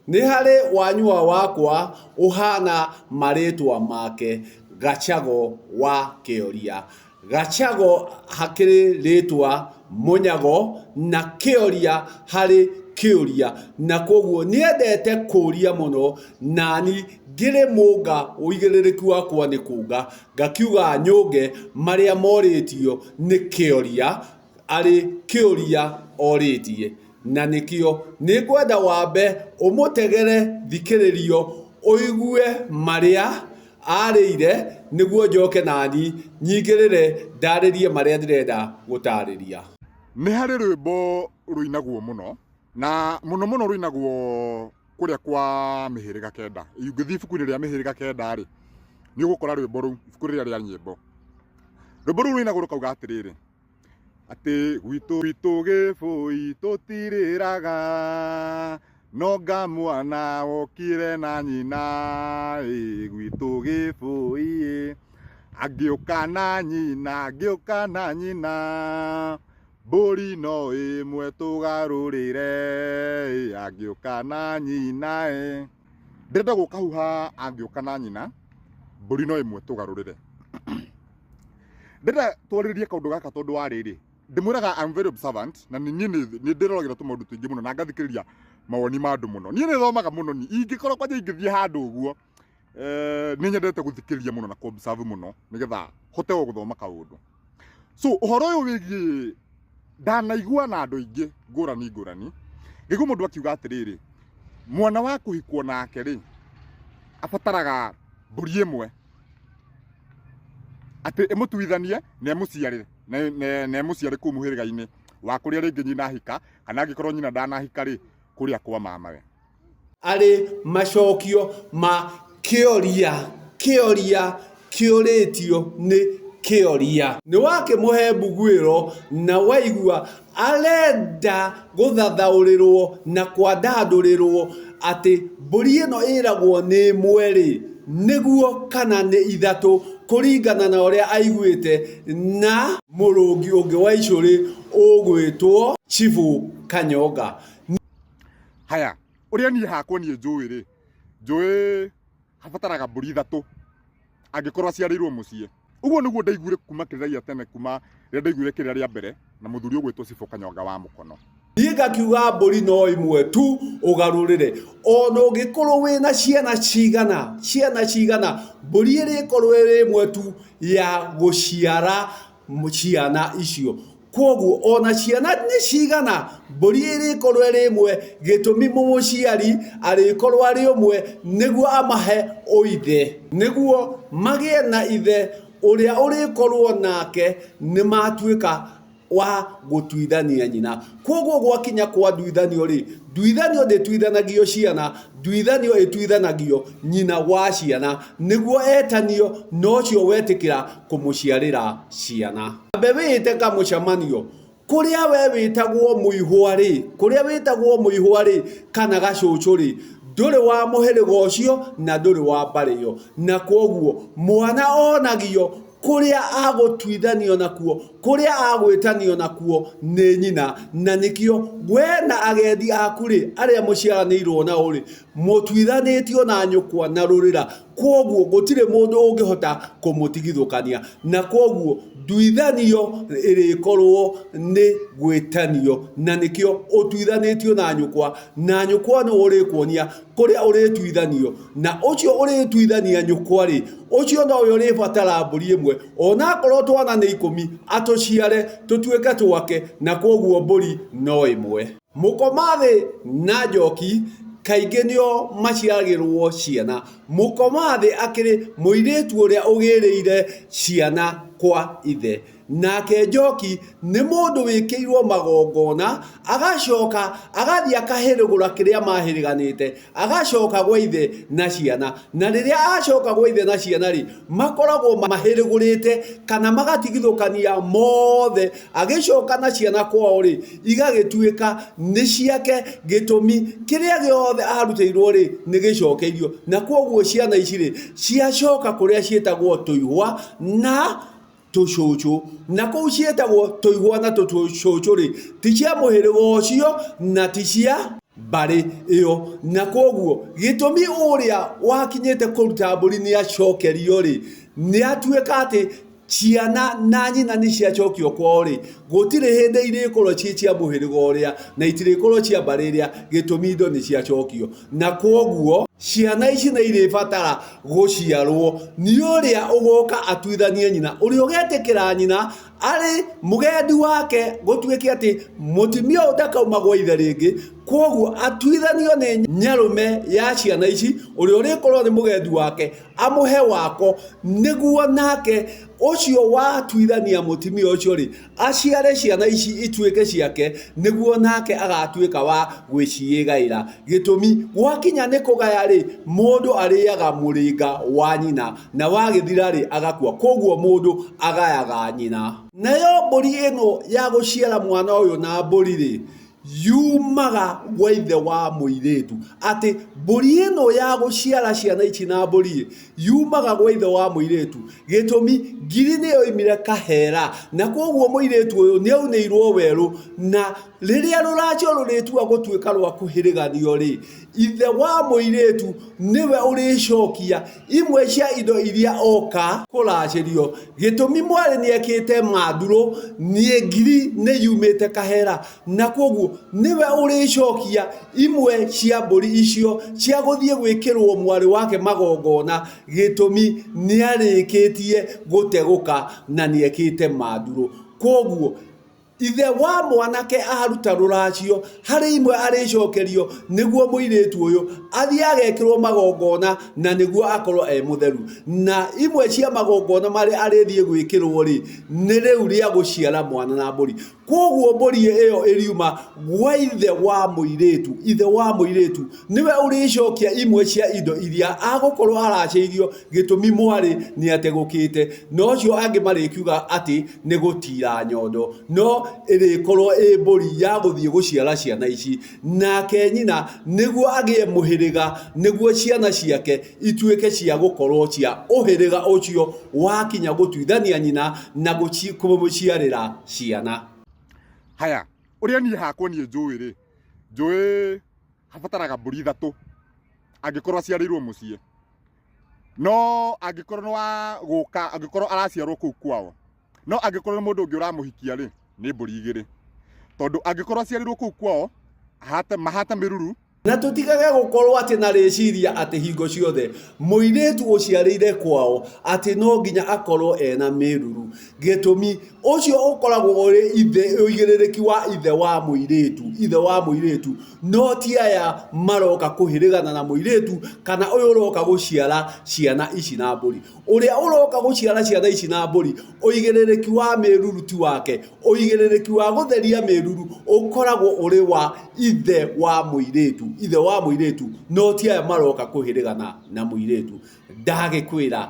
Nĩ harĩ wanyua wakwa ũhana marĩtwa make, Gachago wa Kĩoria. Gachago hakĩrĩ rĩtwa mũnyago na Kĩoria harĩ kĩũria na kwoguo nĩendete kũria mũno nani ngĩrĩ mũnga ũigĩrĩrĩki wakwa nĩ kũnga ngakiuga nyũnge marĩa morĩtio nĩ Kĩoria arĩ kĩũria orĩtie. Na nĩkĩo nĩngwenda wambe ũmũtegere thikĩrĩrio ũigue marĩa arĩire nĩguo njoke nani nyingĩrĩre ndarĩrie marĩa ndĩrenda gũtarĩria. Nĩ harĩ rwĩmbo rũinagwo mũno, na mũno mũno rũinagwo kũrĩa kwa mĩhĩrĩga kenda. Ũngĩthiĩ ibuku-inĩ rĩa mĩhĩrĩga kenda rĩ, nĩ ũgũkora rwĩmbo rũu, ibuku rĩrĩa rĩa nyĩmbo. Rwĩmbo rũu rũinagwo rũkauga atĩrĩrĩ, atĩ gwitũ gwitũ gĩbũi tũtirĩraga nonga mwana wokire na nyina ĩ gwitũ gĩbũi ĩ angĩũka na nyina angĩũka na nyina mbũri no ĩmwe tũgarũrĩre ĩ angĩũka na nyina ĩ. Ndĩrenda gũkahuha angĩũka na nyina mbũri no ĩmwe tũgarũrĩre. Ndĩrenda twarĩrĩrie kaũndũ gaka tondũ wa rĩrĩ, ndĩmwĩraga I'm very observant na niĩ nĩ ndĩroragĩra tũmaũndũ tũingĩ mũno na ngathikĩrĩria mawoni ma andũ mũno. Niĩ nĩ thomaga mũno niĩ, ingĩkorwo kwanja ingĩthiĩ handũ ũguo, nĩ nyendete gũthikĩrĩria mũno na kũ observe mũno nĩgetha hote o gũthoma kaũndũ. So ũhoro ũyũ wĩgiĩ ndanaigua na andũ aingĩ ngũrani ngũrani, ngĩigua mũndũ akiuga atĩrĩrĩ, mwana wa kũhikwo nake rĩ, abataraga mbũri ĩmwe atĩ ĩmũtuithanie na ĩmũciarĩre na ĩmũciare kũu mũhĩrĩga-inĩ wa kũrĩa rĩngĩ nyina ahika kana angĩkorwo nyina ndanahika rĩ kũrĩa kwa mamawe. Arĩ macokio ma kĩoria kĩoria kĩũrĩtio nĩ kĩoria. Nĩ wakĩmũhe mbuguĩro na waigua arenda gũthathaũrĩrwo na kwandandũrĩrwo atĩ mbũri ĩno ĩragwo nĩ ĩmwe-rĩ, nĩguo kana nĩ ithatũ kũringana na ũrĩa aiguĩte na mũrũngi ũngĩ wa icũrĩ ũgwĩtwo Chibũ Kanyonga. Haya, ũrĩa niĩ hakwa niĩ njũĩ rĩ, njũĩ habataraga mbũri ithatũ angĩkorwo aciarĩirwo mũciĩ. Ũguo nĩguo ndaiguire kuma kĩrĩra gĩa tene kuma rĩrĩa ndaiguire kĩrĩra rĩa mbere na mũthuri ũgwĩtwo Cibũ Kanyonga wa Mũkono. Niĩ ngakiuga mbũri no ĩmwe tu ũgarũrĩre. Ona ũngĩkorwo wĩna ciana cigana, ciana cigana, mbũri ĩrĩkorwo ĩrĩ ĩmwe tu ya gũciara ciana icio. Kwoguo ona ciana nĩ cigana, mbũri ĩrĩkorwo ĩrĩ ĩmwe, gĩtũmi mũmũciari arĩkorwo arĩ ũmwe nĩguo amahe ũithe. Nĩguo magĩe na ithe ũrĩa ũrĩkorwo nake nĩ matuĩka wa gũtuithania nyina. Kwoguo gwakinya kwa nduithanio rĩ, nduithanio ndĩtuithanagio ciana, nduithanio ĩtuithanagio nyina wa ciana nĩguo etanio na ũcio wetĩkĩra kũmũciarĩra ciana. Ambe wĩĩte kamũcemanio kũrĩa we wĩtagwo mũihwa-rĩ, kũrĩa wĩtagwo mũihwa-rĩ, kana gacũcũ-rĩ, ndũrĩ wa mũhĩrĩga ũcio na ndũrĩ wa mbarĩ ĩyo, na kwoguo mwana onagio kũrĩa agũtuithanio nakuo, kũrĩa agwĩtanio nakuo nĩ nyina, na nĩkĩo we na agendi aku-rĩ, arĩa mũciaranĩirwo nao-rĩ, mũtuithanĩtio na nyũkwa na rũrĩra, Kwoguo gũtirĩ mũndũ ũngĩhota kũmũtigithũkania, na kwoguo nduithanio ĩrĩkorwo nĩ gwĩtanio, na nĩkĩo ũtuithanĩtio na nyũkwa, na nyũkwa nĩwe ũrĩkuonia kũrĩa ũrĩtuithanio, na ũcio ũrĩtuithania nyũkwa-rĩ, ũcio nowe ũrĩbatara mbũri ĩmwe, onakorwo twana nĩ ikũmi, atũciare tũtuĩke twake, na kwoguo mbũri no ĩmwe. Mũkomathĩ na Njoki kaingĩ nĩo maciaragĩrwo ciana. Mũkomathĩ akĩrĩ mũirĩtu ũrĩa ũgĩrĩire ciana kwa ithe. Nake Njoki nĩ mũndũ wĩkĩirwo magongona agacoka agathiĩ akahĩrĩgũra kĩrĩa mahĩrĩganĩte agacoka gwa ithe na ciana. Na rĩrĩa acoka gwa ithe na ciana-rĩ, makoragwo mahĩrĩgũrĩte kana magatigithũkania mothe, agĩcoka na ciana kwao-rĩ, igagĩtuĩka nĩ ciake, gĩtũmi kĩrĩa gĩothe arutĩirwo-rĩ, nĩ gĩcokeirio. Na kwoguo ciana ici-rĩ, ciacoka kũrĩa ciĩtagwo tũihwa na tũcũcũ. Na kũu ciĩtagwo tũihwa na tũcũcũ-rĩ, ti cia mũhĩrĩga ũcio na ti cia. Mbarĩ ĩyo. Na kwoguo gĩtũmi ũrĩa wakinyĩte kũruta mbũri nĩ acokerio-rĩ, nĩ atuĩka atĩ ciana na nyina nĩ ciacokio kwao-rĩ, gũtirĩ hĩndĩ irĩkorwo ciĩ cia mũhĩrĩga ũrĩa na itirĩkorwo cia mbarĩ ĩrĩa, gĩtũmi indo nĩ ciacokio. Na kwoguo ciana ici nĩ irĩbatara gũciarwo nĩ ũrĩa ũgoka atuithanie nyina, ũrĩa ũgetĩkĩra nyina arĩ mũgendi wake gũtuĩke atĩ mũtumia ũyũ ndakauma gwa ithe rĩngĩ kwoguo atuithanio nĩ nyarũme ya ciana ici ũrĩa ũrĩkorwo nĩ mũgendi wake amũhe wako nĩguo nake ũcio watuithania mũtumia ũcio rĩ aciare ciana ici ituĩke ciake nĩguo nake agatuĩka wa gwĩciĩgaĩra gĩtũmi gwakinya nĩ kũgaya rĩ mũndũ arĩaga mũrĩnga wa nyina na wagĩthira rĩ agakua koguo mũndũ agayaga nyina. Nayo mbũri ĩno ya gũciara mwana ũyũ na mbũri rĩ yumaga gwa ithe wa mũirĩtu atĩ mbũri ĩno ya gũciara ciana ici na mbũri ĩ yumaga gwa ithe wa mũirĩtu gĩtũmi ngiri nĩ yoimire kahera na koguo mũirĩtu ũyũ nĩ aunĩirwo werũ na rĩrĩa rũracio rũrĩtua gũtuĩka rwa kũhĩrĩganio rĩ ithe wa mũirĩtu nĩwe ũrĩcokia imwe cia indo iria oka kũracĩrio. Gĩtũmi mwarĩ nĩekĩte mandurũ, niĩ ngiri nĩ yumĩte kahera na kwoguo nĩwe ũrĩcokia imwe cia mbũri icio cia gũthiĩ gwĩkĩrwo mwarĩ wake magongona. Gĩtũmi nĩarĩkĩtie gũtegũka na nĩekĩte mandurũ. Kwoguo Ithe wa mwanake aruta rũracio, harĩ imwe arĩcokerio nĩguo mũirĩtu ũyũ athiĩ agekĩrwo magongona na nĩguo akorwo e mũtheru. Na imwe cia magongona marĩa arĩthiĩ gwĩkĩrwo rĩ, nĩ rĩu rĩa gũciara mwana na mbũri. Kwoguo mbũri ĩyo ĩriuma gwa ithe wa mũirĩtu, ithe wa mũirĩtu nĩwe ũrĩcokia imwe cia indo iria agũkorwo aracĩirio gĩtũmi mwarĩ nĩ ategũkĩte. Na ũcio angĩ marĩkiuga atĩ nĩ gũtira nyondo, no ĩrĩkorwo ĩ mbũri ya gũthiĩ gũciara ciana ici. Nake nyina nĩguo agĩe mũhĩrĩga, nĩguo ciana ciake ituĩke cia gũkorwo cia ũhĩrĩga ũcio wakinya gũtuithania nyina na kũmũciarĩra ciana. Haya, ũrĩa niĩ hakwa niĩ njũĩ rĩ, njũĩ habataraga mbũri ithatũ angĩkorwo aciarĩirwo mũciĩ. No angĩkorwo nĩ wa gũka, angĩkorwo araciarwo kũu kwao, no angĩkorwo nĩ mũndũ ũngĩ ũramũhikia rĩ, nĩ mbũri igĩrĩ. Tondũ angĩkorwo aciarĩirwo kũu kwao, ahate, mahate mĩruru. Na tũtigage gũkorwo atĩ na rĩciria atĩ hingo ciothe mũirĩtu ũciarĩire kwao atĩ no nginya akorwo ena mĩruru. Gĩtũmi, ũcio ũkoragwo ũrĩ ithe, ũigĩrĩrĩki wa ithe wa mũirĩtu, ithe wa mũirĩtu, no ti aya maroka kũhĩrĩgana na mũirĩtu kana ũyũ ũroka gũciara ciana ici na mbũri. Ũrĩa ũroka gũciara ciana ici na mbũri, ũigĩrĩrĩki wa mĩruru ti wake, ũigĩrĩrĩki wa gũtheria mĩruru ũkoragwo ũrĩ wa ithe wa mũirĩtu, ithe wa mũirĩtu, no ti aya maroka kũhĩrĩgana na mũirĩtu. Ndagĩkwĩra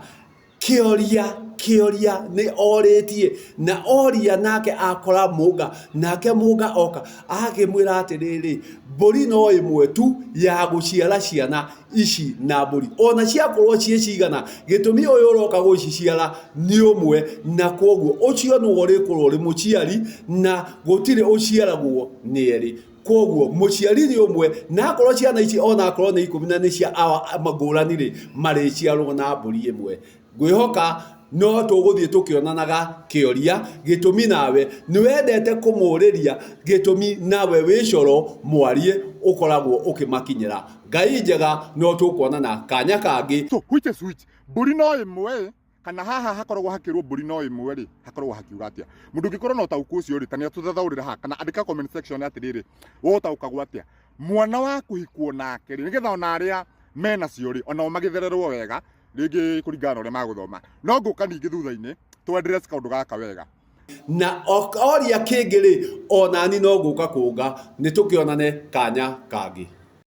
kĩoria kĩoria nĩ orĩtie na oria nake akora mũnga nake mũnga oka akĩmwĩra atĩrĩrĩ mbũri no ĩmwe tu ya gũciara ciana ici na mbũri ona ciakorwo ciĩ cigana gĩtũmi ũyũ ũroka gũciciara nĩ ũmwe na kwoguo ũcio nĩwe ũrĩkorwo ũrĩ mũciari na gũtirĩ ũciaragwo nĩ erĩ kwoguo mũciari nĩ ũmwe na akorwo ciana ici ona akorwo nĩ ikũmi na nĩ cia awa ngũrani rĩ marĩciarwo na mbũri ĩmwe ngwĩhoka no tũgũthiĩ tũkĩonanaga kĩoria gĩtũmi nawe nĩ wendete kũmũrĩria gĩtũmi nawe wĩ coro mwarie ũkoragwo ũkĩmakinyĩra ngai njega no tũkuonana kanya kangĩ. So which is which? Mbũri no ĩmwe kana haha hakoragwo hakĩrwo mbũri no ĩmwe rĩ, hakoragwo hakiuga atĩa? Mũndũ ũngĩkorwo na ũtaũku ũcio rĩ, ta nĩ atũthathaũrĩre haha kana andĩka comment section atĩrĩrĩ, we ũtaũkagwo atĩa? Mwana wa kũhikwo nake rĩ, nĩgetha ona arĩa menacio rĩ, onao magĩthererwo wega, rĩngĩ kũringana na ũrĩa magũthoma. No ngũka ningĩ thutha-inĩ tũ address kaũndũ gaka wega. Na oria kĩngĩ rĩ, onani no gũka kũnga, nĩ tũkĩonane kanya kangĩ.